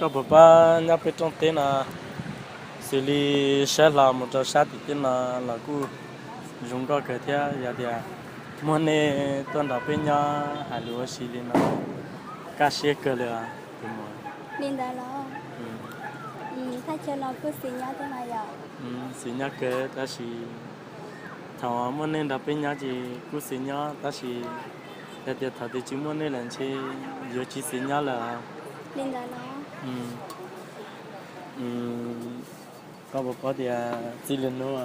Koj puas paub nyob peb rooj teb no, xws li saib hlo mus rau sab tim teb no los kuj zoo nkauj kawg thiab. Yog tias muaj nej tuaj nrog peb nyob hais lus ua si li no, kaj siab kawg li os tus muam. Li ntawd los? Thaj chaw no kuj xis nyob thiab no yom? Xis nyob kawg tab sis thaum muaj nej nrog peb nyob ces kuj xis nyob, tab sis yog tias thaum twg tsis muaj nej lawm ntshe yuav tsis xis nyob lawm. Li ntawd los? Koj puas paub tias txij li hnub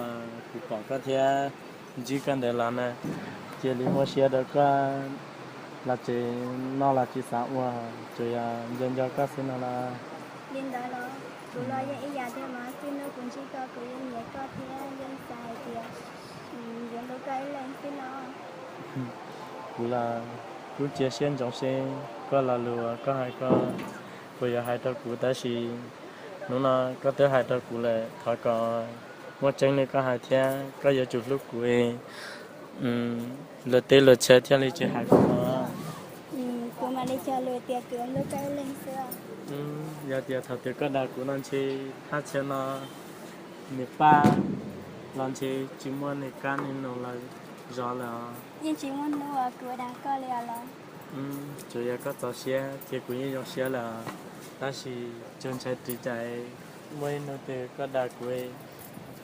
kuv pom koj thiab ntsib koj ntawd los na, cia li muaj siab rau koj los tsev, noj los tsis xav ua, tsuas yog nco nco koj xwb no los? Li ntawd los? Kuv los yeej ib yam thiab mas, txij hnub kuv ntsib koj kuv yeej nyiam koj thiab yeej xav hais tias yuav hlub koj ib leeg xwb no. Kuv los kuj cia siab ntsoov seb koj lo lus uas koj hais ko puas yuav hais rau kuv, tab sis hnub no koj twb hais rau kuv lawm, thov kom muaj tseeb li koj hais thiab koj yuav tsum hlub kuv, luag teb luag chaw thiaj li tsis hais kuv no. Kuv mam li cog lus tias kuv hlub koj ib leeg xwb. Yog tias thaum twg koj dag kuv no ntshe thaj chaw no nws paj los ntshe tsis muaj neeg kab neeg noog los zov lawm os. Yeej tsis muaj hnub uas kuv dag koj li os los? Tsuas yog koj txaus siab ces kuv yeej zoo siab lawm, tab sis tsuas ntshai ris cas muaj ib hnub twg koj dag kuv,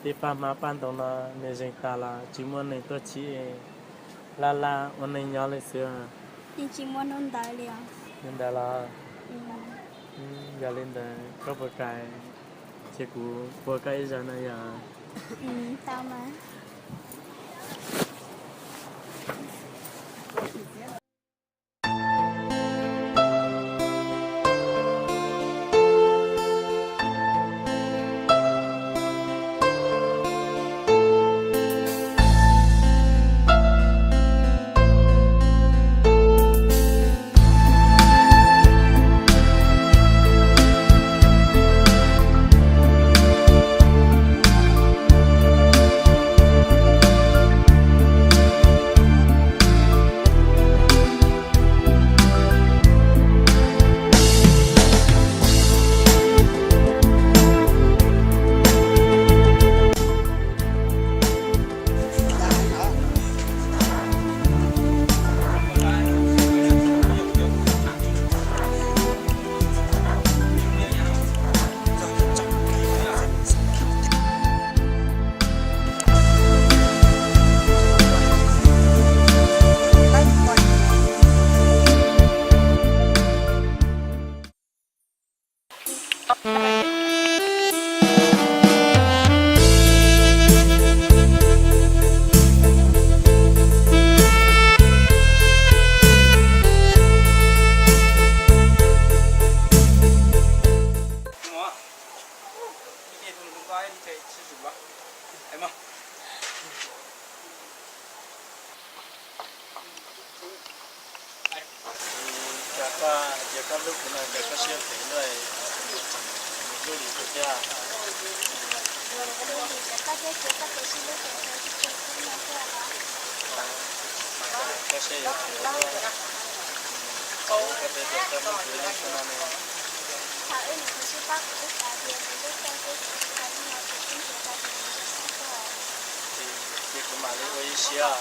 tej paj hmab paj ntoo no nws zeeg tas los tsis muaj neeg tuaj chib, laj laj ua neej nyob li xwb. Yeej tsis muaj hnub ntawd li os. Li ntawd los? Yog li ntawd koj puas kam cia kuv ua koj ib zaug no yom? Tau mas. Cas koj, ces koj hlub kuv no ces koj siab phem luaj, hlub li kuv thiab. Koj siab yuav phem luaj, koj twb tias koj hlub kuv ib leeg xwb no ne. Ces kuv mam li ua ib siab.